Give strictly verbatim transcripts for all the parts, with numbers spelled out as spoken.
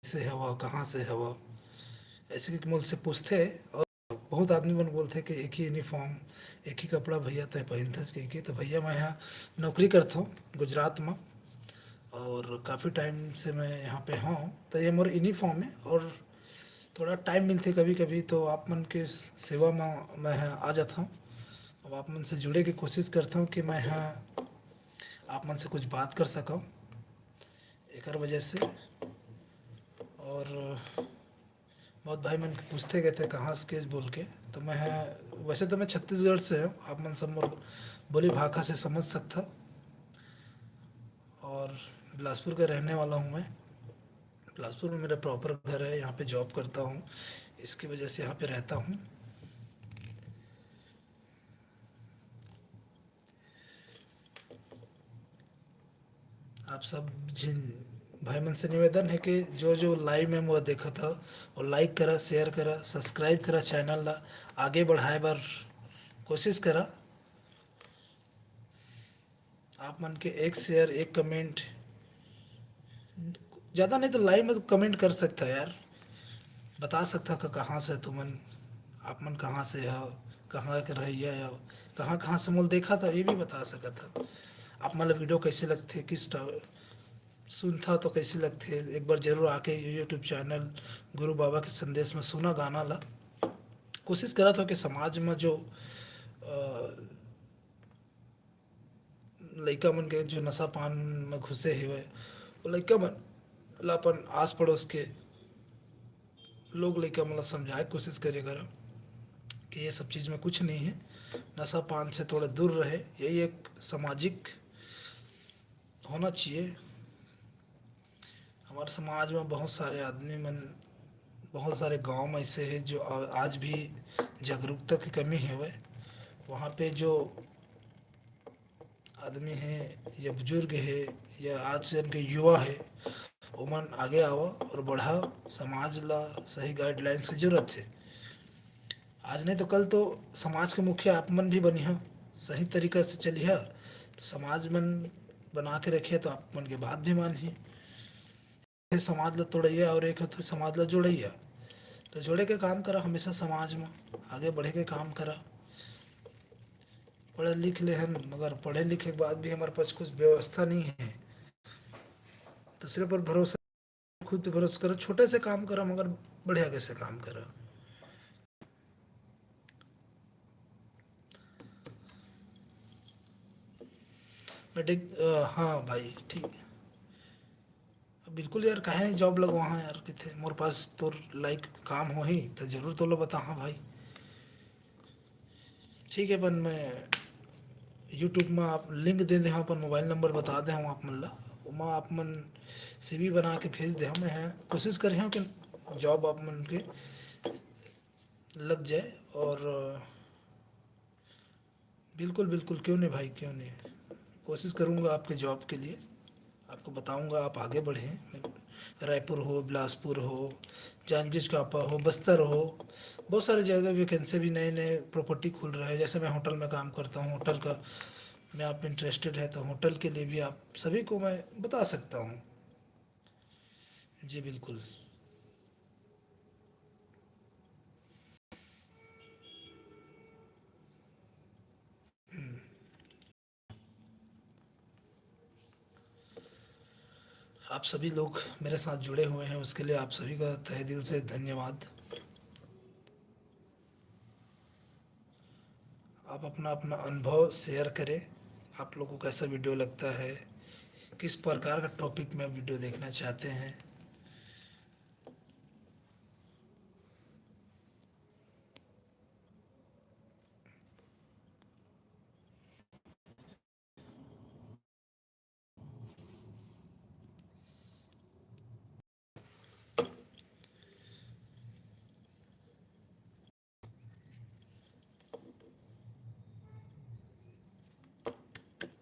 से हवा, कहाँ से हवा, ऐसे कि मोर से पूछथे। और बहुत आदमी मन बोलथे कि एक ही यूनिफॉर्म, एक ही कपड़ा भैया तय पहिनथस कहिके। तो भैया, मैं यहाँ नौकरी करता हूँ गुजरात में, और काफ़ी टाइम से मैं यहाँ पे हूँ। तो ये मोर यूनिफॉर्म है, और थोड़ा टाइम मिलथे कभी कभी, तो आप मन के सेवा में मैं यहाँ आ जाता हूँ। अब आप मन से जुड़े के कोशिश करता हूँ कि मैं यहाँ आप मन से कुछ बात कर सकूँ एकर वजह से। और बहुत भाई मन पूछते गए थे कहाँ से केस बोल के, तो मैं, वैसे तो मैं छत्तीसगढ़ से हूँ, आप मन सब मोर बोली भाखा से समझ सकता। और बिलासपुर का रहने वाला हूँ मैं। बिलासपुर में मेरा प्रॉपर घर है, यहाँ पे जॉब करता हूँ, इसकी वजह से यहाँ पे रहता हूँ। आप सब जिन भाई मन से निवेदन है कि जो जो लाइव में वो देखा था, वो लाइक करा, शेयर करा, सब्सक्राइब करा, चैनल ला आगे बढ़ाए बर कोशिश करा। आप मन के एक शेयर, एक कमेंट, ज़्यादा नहीं तो लाइव में तो कमेंट कर सकता है यार, बता सकता का कहाँ से तुमन, आप मन कहाँ से हो, कहाँ के रहइया हो, कहाँ कहाँ से मोल देखा था, ये भी बता सकत था। आप मन ला वीडियो कैसे लगथे, किस ट-, सुनथा तो कैसे लगथे, एक बार जरूर आके यूट्यूब चैनल गुरु बाबा के संदेश में सुना गाना ला। कोशिश करत हो कि समाज में जो, अ, लइका मन के जो नशा पान में घुसे हवय, वो लइका मन ला अपन आस पड़ोस के लोग लइका मन ला समझाए के कोशिश करे करा कि ये सब चीज़ में कुछ नहीं है, नशा पान से थोड़ा दूर रहे। यही एक सामाजिक होना चाहिए। हमारे समाज में बहुत सारे आदमी मन, बहुत सारे गांव में ऐसे हैं जो आ-, आज भी जागरूकता की कमी है। वह वहाँ पे जो आदमी है या बुजुर्ग है या आज जन के युवा है, ओमन आगे आवा और बढ़ा, समाज ला सही गाइडलाइंस की जरूरत है। आज नहीं तो कल तो समाज के मुखिया आप मन भी बनिहा, सही तरीका से चलिहा, तो समाज मन बना के रखिया तो आप मन के बात भी मानही। समाज ला तोड़ैया और एक होथे समाज ला जोड़ैया। तो जोड़े के काम करा हमेशा समाज में, आगे बढ़े के काम करा। पढ़े लिख ले हन, मगर पढ़े लिखे के बाद भी हमारे पास कुछ व्यवस्था नहीं है। दूसरे पर भरोसा, खुद पे भरोसा करो, छोटे से काम करो, मगर बढ़िया कैसे काम करो। मैं देख, अ, हाँ भाई, ठीक है। बिल्कुल यार, काहे नहीं जॉब लगवाहा यार, किथे मोर पास तोर लाइक काम होही, तो जरूर तोला बताहा भाई। ठीक है, अपन मैं YouTube में आप लिंक दे दे हूँ, अपन मोबाइल नंबर बता दे हूँ आप मन ला, ओमा आप मन सीवी बना के भेज दे हूँ। मैं कोशिश करे हूँ कि जॉब आप मन के लग जाए। और बिल्कुल, बिल्कुल, क्यों नहीं भाई, क्यों नहीं, कोशिश करूँगा आपके जॉब के लिए, आपको बताऊँगा, आप आगे बढ़ें। रायपुर हो, बिलासपुर हो, जांजगीर चांपा हो, बस्तर हो, बहुत सारी जगह वैकेंसी भी, नए नए प्रॉपर्टी खुल रहा है। जैसे मैं होटल में काम करता हूँ, होटल का में आप इंटरेस्टेड है तो होटल के लिए भी आप सभी को मैं बता सकता हूँ। जी बिल्कुल। हम्म। आप सभी लोग मेरे साथ जुड़े हुए हैं, उसके लिए आप सभी का तहे दिल से धन्यवाद। आप अपना, अपना अनुभव शेयर करें, आप लोग को कैसा वीडियो लगता है, किस प्रकार का टॉपिक में वीडियो देखना चाहते हैं।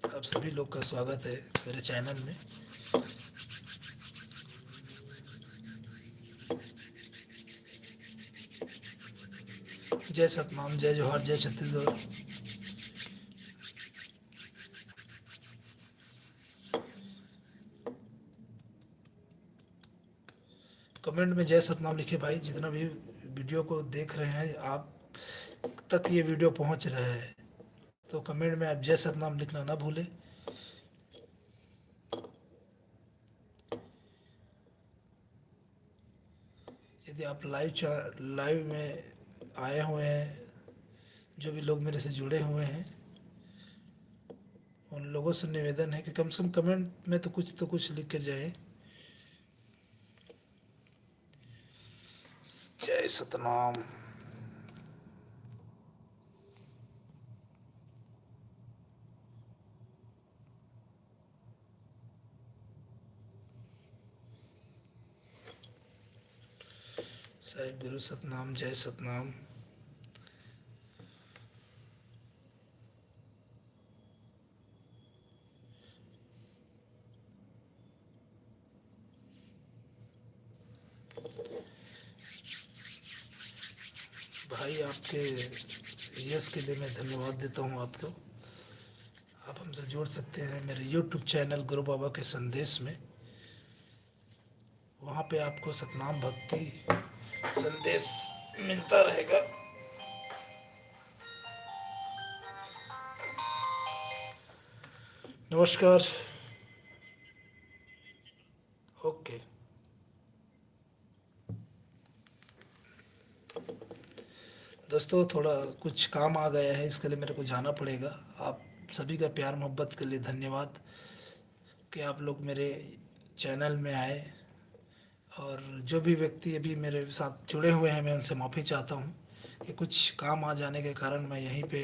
आप सभी लोग का स्वागत है मेरे चैनल में। जय सतनाम, जय जोहार, जय छत्तीसगढ़। कमेंट में जय सतनाम लिखे भाई, जितना भी वीडियो को देख रहे हैं, आप तक ये वीडियो पहुंच रहा है, तो कमेंट में आप जय सतनाम लिखना ना भूलें। यदि आप लाइव चा-, लाइव में आए हुए हैं, जो भी लोग मेरे से जुड़े हुए हैं, उन लोगों से निवेदन है कि कम से कम कमेंट में तो कुछ, तो कुछ लिख कर जाएं। जय सतनाम। साहिब गुरु सतनाम, जय सतनाम। भाई, आपके यस के लिए मैं धन्यवाद देता हूँ आपको। आप हमसे जुड़ सकते हैं मेरे यूट्यूब चैनल गुरु बाबा के संदेश में। वहाँ पे आपको सतनाम भक्ति संदेश मिलता रहेगा। नमस्कार। ओके। दोस्तों, थोड़ा कुछ काम आ गया है, इसके लिए मेरे को जाना पड़ेगा। आप सभी का प्यार मोहब्बत के लिए धन्यवाद कि आप लोग मेरे चैनल में आए। और जो भी व्यक्ति अभी मेरे साथ जुड़े हुए हैं, मैं उनसे माफ़ी चाहता हूँ कि कुछ काम आ जाने के कारण मैं यहीं पे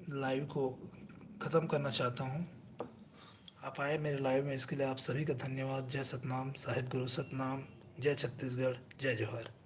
लाइव को ख़त्म करना चाहता हूँ। आप आए मेरे लाइव में, इसके लिए आप सभी का धन्यवाद। जय सतनाम, साहिब गुरु सतनाम, जय छत्तीसगढ़, जय जोहार।